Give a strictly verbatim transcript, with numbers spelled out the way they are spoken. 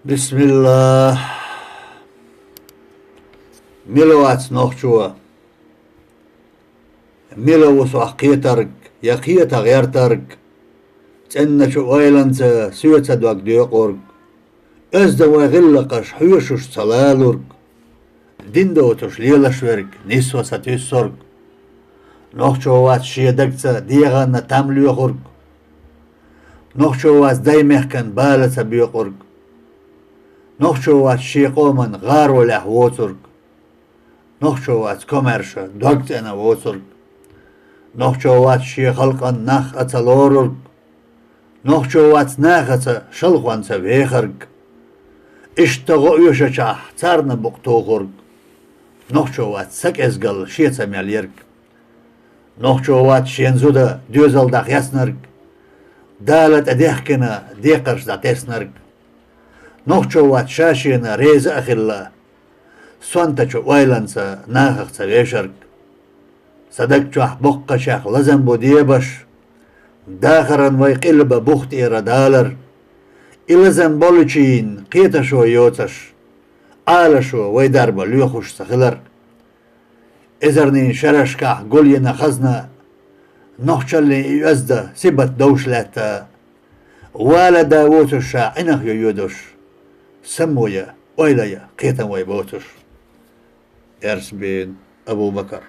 Бисмиллах. Мила вац нохчо? Мила ву сох кхетарг, я кхета гӀертарг? ЦӀеначу ойланца соьца дог доькъург, оьзда вай гӀиллакхаш хьоьшуш ца лалург, дин доцуш лелаш верг, нисва сатуьйсург. Нохчо вац шен дагца дегӀанна там лоьхург. Нохчо вац даймехкан бала ца боькъург. Нохчо вац шен къоман гӀаролехь воцург. Нохчо вац комаьрша дог цӀена воцург. Нохчо вац шен халкъан нах а ца лорург. Нохчо вац нахаца, шалхонца вехарг. Иштта гӀо оьшучахь царна букъ тухург. Нохчо вац са кӀезгал шеца мел ерг. Нохчо вац шен зуда доьзал дӀахеснарг, Дала тӀе дехкина декхарш дӀатеснарг. Нохчо вац ша-шена реза а хилла, сонтачу ойланца нахах ца вешарг. Са даг чохь боккхачех лазам бу дебаш, дахаран вай къилба бух тӀера далар. И лазам болчийн кхеташо йоцаш, Ӏалашо вай дарба лоьхуш ца хилар. Эзарнийн шерашкахь гулйина хазна, нохчаллин и оьзда сибат довш лаьтта, вала да воцуш ша Ӏинах ю йоьдуш, саммо я, ойла я кхетам вай боцуш. Эрсбин Абу-Бакар.